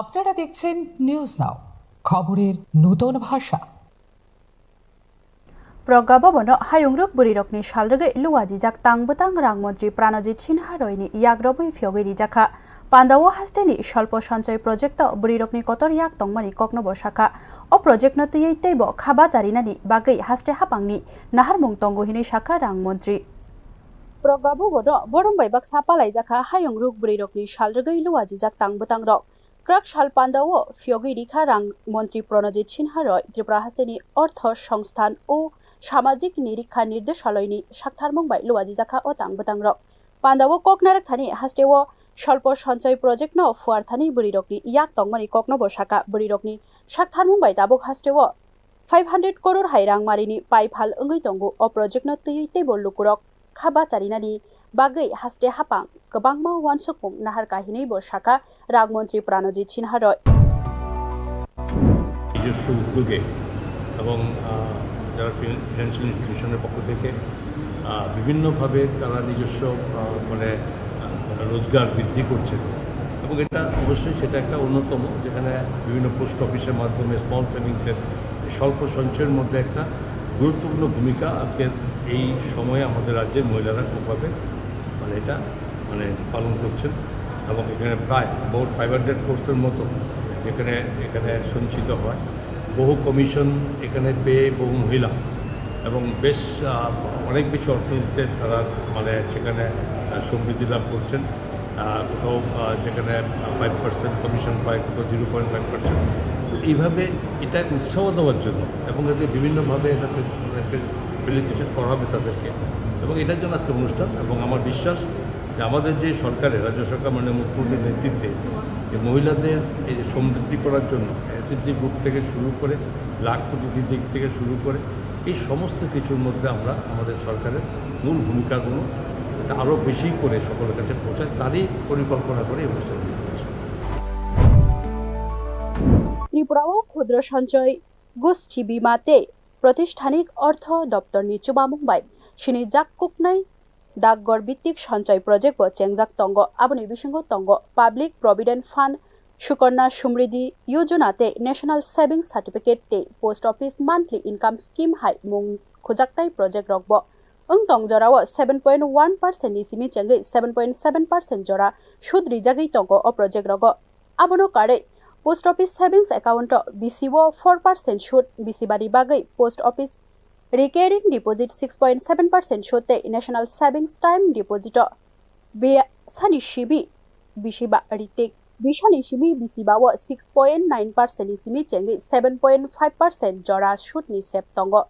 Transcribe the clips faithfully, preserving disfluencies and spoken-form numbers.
আপনারা দেখছেন news now, খবরের নূতন ভাষা। Pragya Bhavan-o hayungrwk bwrwirokni salrwgwi luajijak tang bwtang rang montri Pranajit Sinha Royni yak robwi phiyogwi rijakha. Pandao hasteni Sholpo Sanchoy project-o bwrwirokni kotor yak tongmani kokno bo sakha. O project-no twiwi teibo kha bacharinani bagwi haste haphangni naharmung tongo hinwi sakha rang montri. Pragya Bhavan-o borong bai baksa palaijakha hayungrwk bwrwirokni salrwgwi luajijak tang bwtangrok. Kwrak sal pandao phiyogwi rikha rang montri Pranajit Sinha Roy Tripura hasteni Ortho Songsthan o Samajik Nirikha Nirdeshaloyni saktharmung bai luajijakha o tang bwtangrok. Pandao kok narwkthani hasteo Sholpo Sanchoy project-no phuarthani bwrwirokni yak tongmani kokno bo sakha. Bwrwirokni saktharmung bai tabuk hasteo five hundred crore hai rangmarini paiphal wngwi tongo. O project-no twiwi teibo lukurok kha bacharinani bagwi haste haphang kwbangma uansukmung naharkha hinwi bo sakha rang montri Pranajit Sinha Roy. নিজস্ব উদ্যোগে এবং, আহ, যারা ফিন-, ফিনান্সিয়াল ইনস্টিটিউশনের পক্ষ থেকে, আহ, বিভিন্নভাবে তারা নিজস্ব, আহ, মানে, আহ, রোজগার বৃদ্ধি করছেন এবং এটা অবশ্যই সেটা একটা অন্যতম, যেখানে বিভিন্ন পোস্ট অফিসের মাধ্যমে স্মল সেভিংসের এই স্বল্প সঞ্চয়ের মধ্যে একটা গুরুত্বপূর্ণ ভূমিকা আজকের এই সময়ে আমাদের রাজ্যের মহিলারা খুবভাবে, মানে, এটা, মানে, পালন করছেন এবং এখানে প্রায় অ্যাবাউট ফাইভ হান্ড্রেড কোর্সের মতো এখানে, এখানে সঞ্চিত হয়। বহু কমিশন এখানে পেয়ে বহু মহিলা এবং বেশ, আহ, অনেক বেশি অর্থনীতিতে তারা, মানে, সেখানে, আহ, সমৃদ্ধি লাভ করছেন। আহ, কোথাও, আহ, যেখানে ফাইভ পার্সেন্ট কমিশন পায়, কোথাও জিরো পয়েন্ট ফাইভ পার্সেন্ট। তো এইভাবে এটা এক উৎসাহ দেওয়ার জন্য এবং এতে বিভিন্নভাবে এটা ফে-, মানে ফে-, ফেলিসিটেট করা হবে তাদেরকে এবং এটার জন্য আজকে অনুষ্ঠান। এবং আমার বিশ্বাস যে আমাদের যে সরকারে, রাজ্য সরকার, মাননীয় মুখ্যমন্ত্রীর নেতৃত্বে যে মহিলাদের এই যে সমৃদ্ধি করার জন্য এসএইচজি গ্রুপ থেকে শুরু করে, লাখপতি দিদি থেকে শুরু করে, এই সমস্ত কিছুর মধ্যে আমরা আমাদের সরকারের মূল ভূমিকাগুলো যাতে আরও বেশি করে সকলের কাছে পৌঁছায়, তারই পরিকল্পনা করে এই অনুষ্ঠানটি করছি। Tripura-o khudro sanchoy gosti bima tei pratisthanik ortho doptorni chubamung bai sinijak kuknai dakgor bittik sanchoy project bo chengjak tongo. Aboni bisingo tongo Public Provident Fund, Sukanna Samriddhi Yojana tei National Savings Certificate tei Post Office Monthly Income Scheme hai mung khujaknai project rokbo. Wng tong jorao seven point one percent ni simi chengwi seven point seven percent jora sud rijagwi tongo o project rogo. Abono karwi Post Office Savings Account o bisi o four percent sud bisi bani bagwi Post Office Recurring Deposit six point seven percent sud tei National Savings Time Deposit o bisani simi bisi ba ritik bisani simi bisi ba o six point nine percent ni simi chengwi seven point five percent jora sud ni sep tongo.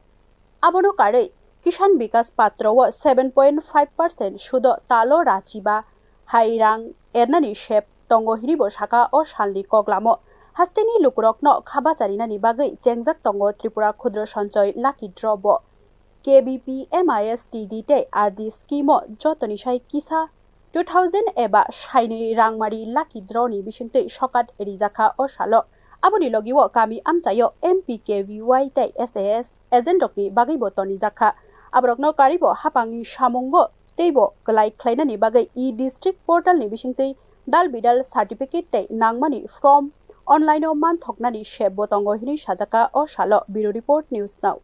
Abono karwi Kisan Bikas Patra o seven point five percent sudo talo rachiba hai rang ernani sep tongo hinwi bo sakha o salni koklamo. Hasteni lukurokno kha bacharinani bagwi chengjak tongo Tripura Khudro Sanchoy Lucky Draw bo. K B P M I S T D tei R D scheme o jotoni sai kisa two thousand eba sainwi rangmari lucky draw ni bisingtwi sokat rijakha o salo. Aboni logio kami amchaio M P K V Y tei S A S agent rokni bagwibo tonijakha. Aborokno karibo hapangni samungo teibo kwlai khlainani bagwi e-district portal ni bisingtwi dal bidal certificate tei nangmani form online o manthoknani sep bo tongo hinwi sajakha o salo. Bureau Report, News Now.